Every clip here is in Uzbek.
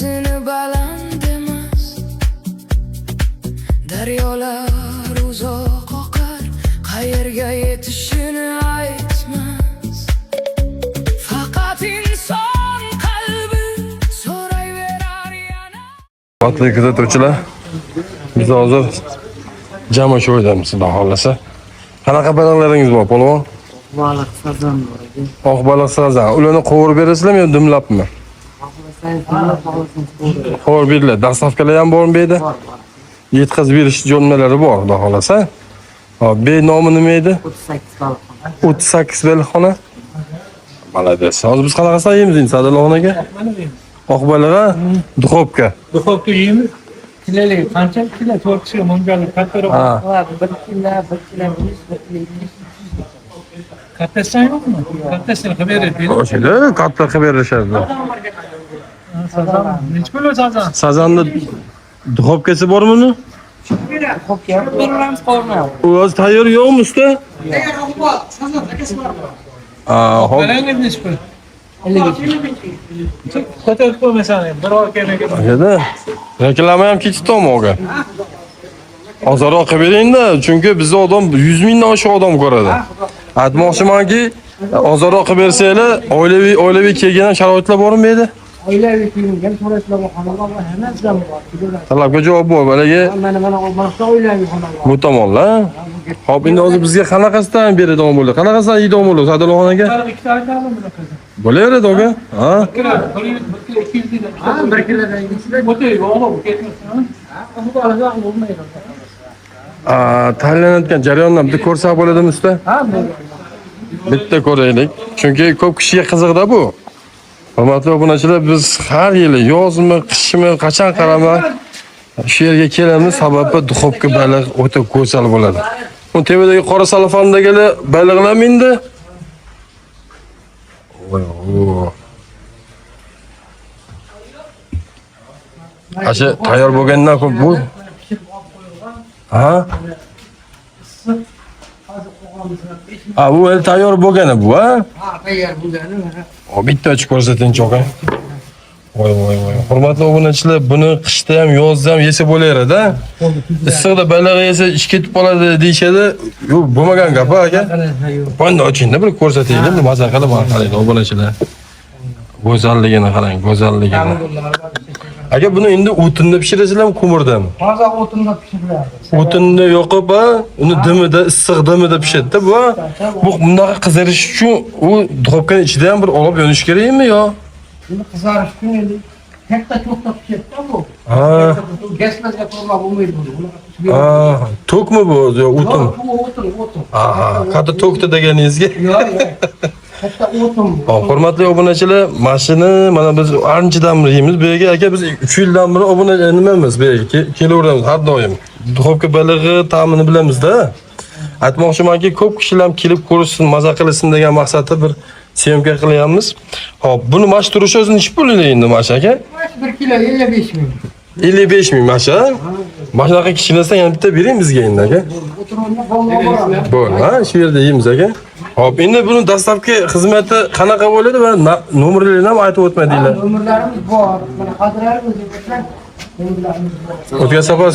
O'zini baland emas. Daryolar uzoq oqar, qayerga yetishini aytmas. Faqat inson qalbi so'rayverar yana. Hurmatli kuzatuvchilar, biz hozir Jamashoydamiz, xudo xohlasa. Qanaqa baliqlaringiz bor, polvon? Baliq, sazan bor aka. Oq baliq, sazan. Ularni qovurib berasizlarmi yo dimlabmi? Xohlasangiz dimlab, xohlasangiz qovurib. Qovurib beriladi. Доставка lar ham bormi bu yerda? Bor, bor. Yetkazib berish jo'nalari bor, xudo xohlasa. Hop, bu nomi nima edi? 38 baliqxona. 38 baliqxona. Молодец. Hozir biz qanaqasidan yeymiz endi, Sadilxon aka? Oq baliq, ha? Духовка. Духовка yeymiz. Kilolik qancha kilo? 4 kishi mo'njalik kattaroq. Ha. Bor, 1 kilo, 1 kilo 100, 1 kilo 200, 300. Kattasidan yo'qmi? Kattasini qilib beradi. O'shada katta qilib berishadi. Sazan. Nechi kilo sazan? Sazanni духовка si bormi uni? Духовка ham beraveramiz, qovurmayapti. U hozir tayyor yo'qmi, usta? Ha, hop. Balangiz nechi pul? 55. Ko'tarib qo'ymasan, bir oy kerak. Akada. Reklama ham ketdi tomoqqa. Ozroq qilib beringda, chunki bizni odam 100 mingdan oshiq odam ko'radi. Aytmoqchimanki, ozroq qilib bersanglar, oilaviy kelgan ham sharoitlar bormi bu yerda? Oilaviy kiyingan sharoitlar bor, xonalar bor, hammasi ham bor. Kelaverasiz. Talabga javob bor, balaga. Mana shu oilaviy xona bor. Bu tomonlar. Hop, endi hozir bizga qanaqasidan beradigan bo'ldi? Qanaqasidan yeydigan bo'ldi Sadilxon aka? Baliq ikkita aytadimi bunaqa? Bo'laveradi aka. Ha? Kilo, bir kilo 200 deydi. Ha, 1 kilodan ikki O'ta yo'q, ketmasin. Bu baliq bo'lmaydi. Tayyorlanayotgan jarayondan bitta ko'rsak bo'ladimi, usta? Ha, Bitta ko'raylik. Chunki ko'p kishiga qiziqda bu. Hurmatli obunachilar, biz har yili yozmi, qishmi, qachon qarama shu yerga kelamiz, sababi духовка baliq o'ta go'zal bo'ladi. Bu tepadagi qora salofandagi baliqlar endi. Voy, o. Asha tayyor bo'lgandan keyin bu Ha? Ha, bu endi tayyor bo'lgani bu, ha? Ha, tayyor bo'lgani mana. O, bitta ochib ko'rsatingchi aka. Voy voy voy. Hurmatli obunachilar, buni qishda ham, yozda ham yesa bo'laveradi, ha? Issiqda baliq yesa ish ketib qoladi deyishadi. Yo'q, bo'lmagan gap, ha, aka. Bunda ochingda bir ko'rsataylik, bir maza qilib qarang obunachilar. Go'zalligini qarang, go'zalligini. Aka, buni endi o'tinda pishirasizlarmi, ko'mirdami? Toza o'tinda pishiriladi. O'tinni yoqib, ha, uni dimida, issiq dimida pishadi-da bu. Ha? Bu bunaqa qizarish uchun u духовка ning ichida ham bir olib yonish kerakmi yo? Buni qizarish uchun endi katta cho'qda pishadi-da bu. Ha. Gazmazga to'g'rilab bo'lmaydi buni. Bunaqa pishib Ha, tokmi bu yo o'tin? Yo'q, bu o'tin, o'tin. Aha, katta tokda deganingizga. Yo'q, yo'q. Katta o'tin bu. Hop, hurmatli obunachilar, mashini mana biz anchadan beri yeymiz. Bu yerga aka biz 3 yildan beri obuna nimamiz bu yerga kelaveramiz har doim. Духовка balig'i ta'mini bilamizda. Aytmoqchimanki, ko'p kishilar ham kelib ko'rishsin, maza qilsin degan maqsadda bir съёмка qilyapmiz. Hop, buni mash turishi o'zi nechi pul endi mash aka? 1 kilo 55 ming. 55 ming mash, ha? Mana shunaqa kichkinasidan yana bitta bering bizga endi aka. O'tiruvni bog'lab boramiz. Bo'ldi, ha, shu yerda yeymiz aka. Hop, endi buni доставка xizmati qanaqa bo'ladi va nomerlarini ham aytib o'tmadinglar. Nomerlarimiz bor. Mana hozirlarimiz deb nomerlarimiz bor. O'tgan safar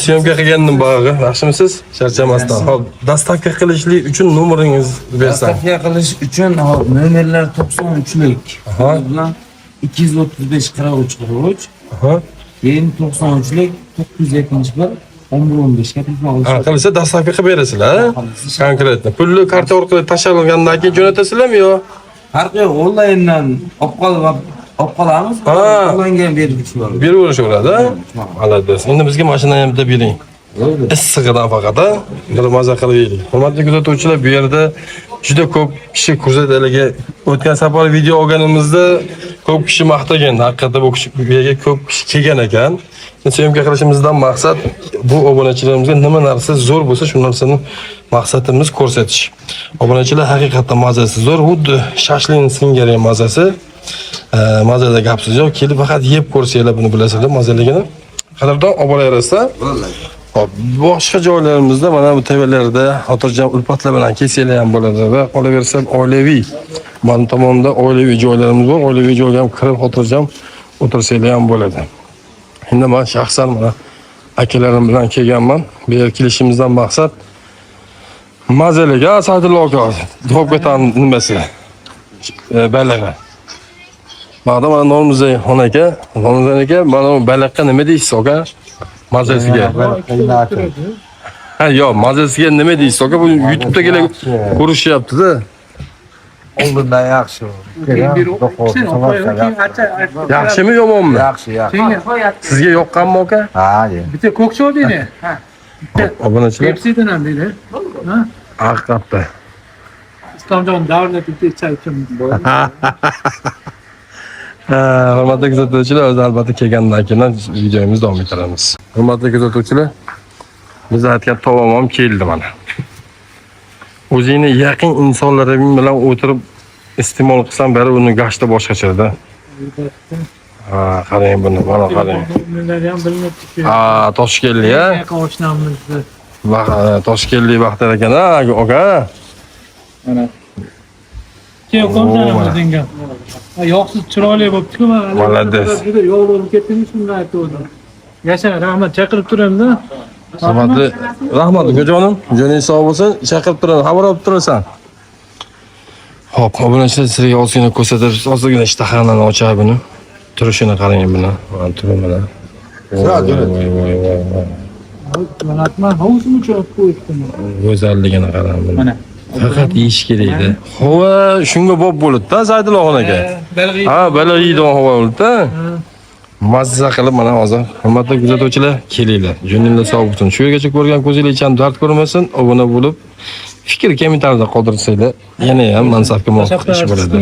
съёмка qilgandim bag'i. Yaxshimisiz? Charchamasdan. Hop, доставка qilishlik uchun nomeringizni bersan. Доставка qilish uchun hop, nomerlar 93lik bilan 235 43 43, Aha. keyin 93lik 971 11 15 ga telefon qilish. Ha, qilsa доставка qilib berasizlar, ha? Конкретно. Pulni karta orqali tashlangandan keyin jo'natasizlarmi yo? Farqi yo'q, onlayndan olib qolib olib qolamiz. Ha. Onlaynga ham berib yuboradi. Beraverishaveradi, ha? Молодец. Endi bizga mashinani ham bitta bering. Issig'idan faqat, ha? Bir maza qilib yeylik. Hurmatli kuzatuvchilar, bu yerda juda ko'p kishi ko'rsatadi. O'tgan safar video olganimizda ko'p kishi maqtagan. Haqiqatda bu kishi bu yerga ko'p kishi kelgan ekan. Съёмка qilishimizdan maqsad bu obunachilarimizga nima narsa zo'r bo'lsa, shu narsani maqsadimiz ko'rsatish. Obunachilar, haqiqatdan mazasi zo'r, xuddi shashlik singari mazasi. Mazada gapsiz yo'q. Kelib faqat yeb ko'rsanglar buni bilasizlar mazaligini. Qadrdon obunalarsa, hop, boshqa joylarimizda mana bu tevalarda xotirjam ulfatlar bilan kelsanglar ham bo'ladi va qolaversa oilaviy mana tomonda oilaviy joylarimiz bor. Oilaviy joyga ham kirib xotirjam o'tirsanglar ham bo'ladi. Endi men shaxsan mana akalarim bilan kelganman. Bu yerga kelishimizdan maqsad mazalik, ha, Saidullo aka, topkatan nimasi? Balig'i. Mana mana Normizxon aka, Normizxon aka, mana bu baliqqa nima deysiz aka? Mazasiga. Ha, yo'q, mazasiga nima deysiz aka? Bu YouTube'da kelib ko'rishyapti-da. Oldindan yaxshi. Keyin bir Yaxshimi, yomonmi? Yaxshi, yaxshi. Sizga yoqqanmi aka? Ha, ye. Bitta ko'k choy deydi. Obunachilar Pepsi'dan ham deydi. Ha? haqiqatda. Islomjon davlat bitta chay ichamiz. Ha, hurmatli kuzatuvchilar, o'zi albatta kelgandan keyin videomizni davom ettiramiz. Hurmatli kuzatuvchilar, biz aytgan tovam ham keldi mana. O'zingni yaqin insonlaring bilan o'tirib iste'mol qilsam bari uni gashti boshqachada. Ha, qarang buni, mana qarang. Bunlar ham bilinib turibdi. Ha, Toshkentlik, ha? Yaqin oshnamizni. Toshkentlik Baxtiyar ekan, ha, aka. Keyin Oo, qo'msanamiz mana. degan. Ha, yoqsiz chiroyli bo'libdi-ku mana. Молодец. Juda yog' bo'lib ketdimi shundan aytgandim. Yasha, rahmat, chaqirib turamda. Hurmatli rahmat ukajonim, joning sog' bo'lsin, chaqirib turaman, xabar olib turasan. Xo'p, obunachilar sizlarga ozgina ko'rsatib, ozgina ishtahani ochay buni. Turishini qarang buni. Mana turi mana. Voy, voy, voy, voy, voy. Jo'natma, hovuzmi cho'p qo'yibdi. Go'zalligini qarang buni. Mana. Faqat yeyish kerak-da. Hova shunga bob bo'ladi-da, Zaydullohxon aka. Baliq Ha, baliq yeydigan hova bo'ladi-da. Mazza qilib mana hozir hurmatli kuzatuvchilar kelinglar. Joninglar sog' bo'lsin. Shu yergacha ko'rgan ko'zinglar hech ham dard ko'rmasin. Obuna bo'lib, fikr kommentariyada qoldirsanglar, yana ham mansabga muvofiq ish bo'ladi.